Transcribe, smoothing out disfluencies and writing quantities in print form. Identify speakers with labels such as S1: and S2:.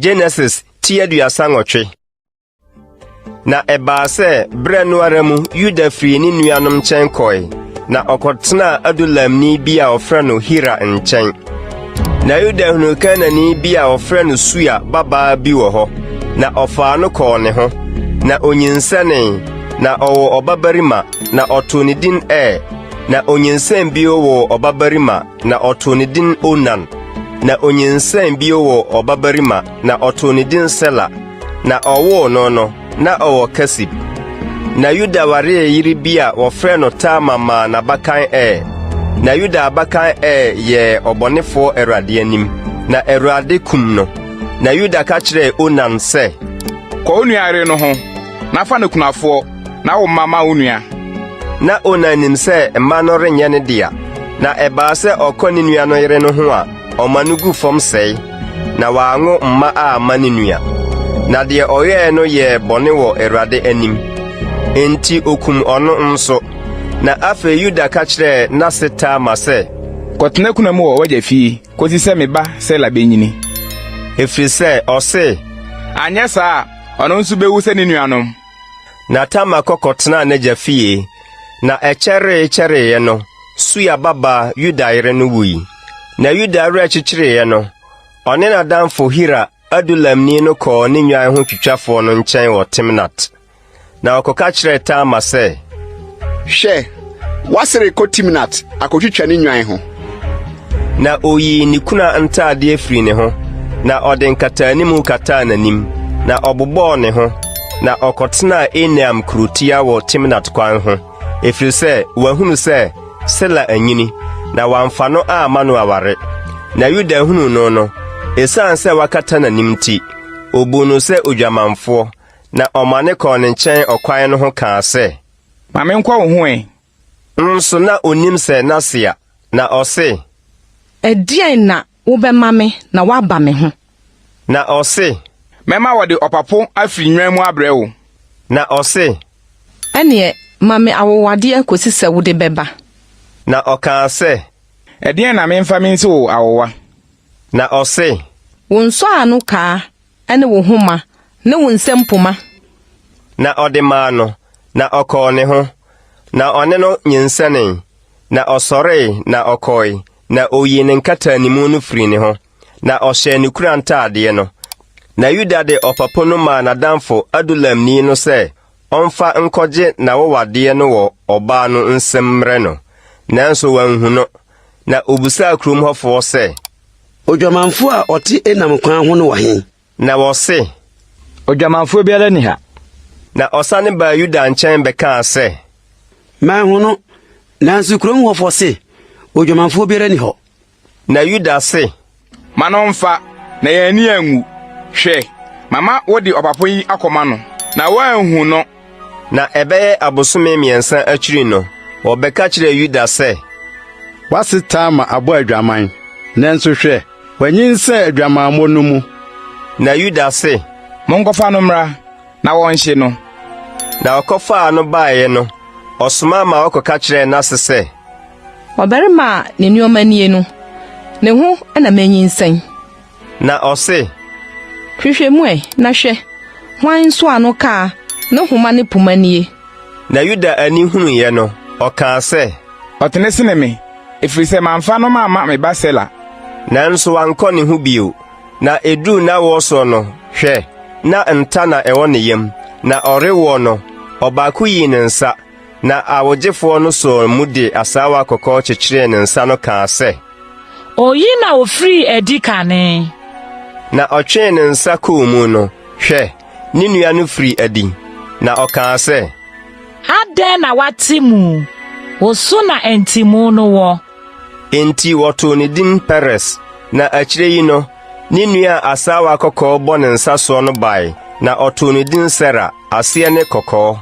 S1: Genesis ti 38. Na ɛbaa sɛ berɛ no ara mu Yuda firii ne nuanom nkyɛn kɔe, na ɔkɔtenaa Adulamni bi a wɔfrɛ no Hira nkyɛn. Na Yuda hunuu Kanaanni bi a wɔfrɛ no Sua babaa bi wɔ hɔ, na ɔfaa no kɔɔ ne ho. Na onyinsɛnee, na ɔwoo ɔbabarima, na ɔtoo ne din Er. Na onyinsɛn bio woo ɔbabarima, na ɔtoo ne din Onan. Na onyinsɛn bio woo ɔbabarima, na ɔtoo ne din Sela. Na ɔwoo no no, na ɔwɔ Kesib. Na Yuda waree yere bi a wɔfrɛ no Tamar maa n'abakan Er. Na Yuda abakan Er yɛɛ ɔbɔnefoɔ Awurade anim, na Awurade kum no. Na Yuda ka kyerɛɛ Onan sɛ,
S2: Kɔ wo nua yere no ho, na fa no kunafoɔ, na wo mma ma wo nua.
S1: Na Onan nim sɛ mma no renyɛ ne dea. Na ɛbaa sɛ ɔkɔ ne nua no yere no ho a, ɔma no gu fam sɛe, na wanwo mma amma ne nua. Na deɛ ɔyɛɛ no yɛɛ bɔne wɔ Awurade anim, enti okum ɔno nso. Na afei Yuda ka kyerɛɛ n'ase Tamar sɛ,
S2: Kɔtena kuna mu wɔ w'agya fie kosi sɛ me ba Sela benyini.
S1: Ɛfiri sɛ ɔse,
S2: Anyɛ saa a, ɔno nso bewu sɛ ne nuanom.
S1: Na Tamar kɔ kɔtenaa n'agya fie. Na ɛkyɛree kyɛreeɛ no, Sua babaa, Yuda yere no wui. Na Yuda werɛ kyekyereeɛ no, ɔne n'adamfo Hira Adulamni no kɔɔ ne nnwan ho twitwafoɔ no nkyɛn wɔ Timnat. Na ɔkɔka kyerɛɛ Tamar sɛ,
S3: Hwɛ, w'ase rekɔ Timnat akotwitwa ne nnwan ho.
S1: Na oyii ne kuna ntaadeɛ firii ne ho, na ɔde nkataanimu kataa n'anim, na ɔbobɔɔ ne ho, na ɔkɔtenaa Enaim kurotia wɔ Timnat kwan ho, ɛfiri sɛ wahunu sɛ Sela anyini, na wamfa no amma no aware. Na Yuda hunuu no no, ɛsiane sɛ wakata n'anim nti, ɔbuu no sɛ odwamanfoɔ, na ɔmane kɔɔ ne nkyɛn ɔkwan no ho kaa sɛ,
S2: Ma menkɔ wo ho ɛ.
S1: Nso na onnim sɛ n'asea, na ɔse.
S4: Ɛdeɛn na wobɛma me na woaba me ho?
S1: Na ɔse.
S2: Mɛma wɔde ɔpapo afiri nnwan mu abrɛ wo.
S1: Na ɔse.
S4: Ɛnneɛ ma me awowadeɛ kɔsi sɛ wode bɛba.
S1: Na ɔkaa sɛ.
S2: Ɛdeɛn na memfa mensi wo awowa?
S1: Na ɔse.
S4: Wo nsɔano kaa ne wo homa ne wo nsam poma.
S1: Na ɔde maa no, na ɔkɔɔ ne ho, na ɔne no nyinsɛnee. Na ɔsɔree, na ɔkɔe, na oyii ne nkataanimu no firii ne ho, na ɔhyɛɛ ne kura ntaadeɛ no. Na Yuda de ɔpapo no maa n'adamfo Adulamni no sɛ ɔmfa nkɔgye n'awowadeɛ no wɔ ɔbaa no nsam mmrɛ no, nanso wanhu no. Na obisaa kurom hɔfoɔ sɛ,
S5: Odwamanfoɔ a ɔte Enam kwan ho no wɔ he?
S1: Na wɔse,
S6: Odwamanfoɔ biara nni ha.
S1: Na ɔsane baa Yuda nkyɛn bɛkaa sɛ,
S5: Manhu no, nanso kurom hɔfoɔ se, Odwamanfoɔ biara nni hɔ.
S1: Na Yuda se,
S2: Ma no mfa, na yɛn ani anwu. Hwɛ, mama wode ɔpapo yi akɔma no, na woanhu no.
S1: Na ɛbɛyɛ abosome mmiɛnsa akyiri no, wɔbɛka kyerɛɛ Yuda sɛ,
S7: W'ase Tamar abɔ adwaman, nanso hwɛ, wanyinsɛn adwamammɔ no mu.
S1: Na Yuda se,
S2: Monkɔfa no mmra, na wɔnhye no.
S1: Na ɔkɔfaa no baeɛ no, ɔsoma ma wɔkɔka kyerɛɛ n'ase sɛ,
S4: Ɔbarima a ne nneɛma nie no, ne ho na manyinsɛn.
S1: Na ɔse.
S4: Hwehwɛ mu ɛ, na hwɛ, hwan nsɔano kaa ne homa ne poma nie?
S1: Na Yuda ani hunuiɛ no, ɔkaa sɛ.
S2: Ɔtene sene me, ɛfiri sɛ mamfa no mamma me ba Sela.
S1: Nanso wankɔ ne ho bio. Na ɛduruu n'awoɔ soɔ no, hwɛ, na nta na ɛwɔ ne yam. Na ɔrewoɔ no, ɔbaako yii ne nsa, na awogyefoɔ no sɔɔ mu de asaawa kɔkɔɔ kyekyeree ne nsa no kaa sɛ.
S8: Oyi na ofirii adi kane.
S1: Na ɔtwee ne nsa kɔɔ mu no, hwɛ, ne nua no firii adi, na ɔkaa sɛ.
S8: Adɛn na woate mu? Wo so na ntimu no wɔ.
S1: Enti wɔtoo ne din Peres. Na akyire yi no, ne nua a asaawa kɔkɔɔ bɔ ne nsa soɔ no bae, na ɔtoo ne din Sera, aseɛ ne Kɔkɔɔ.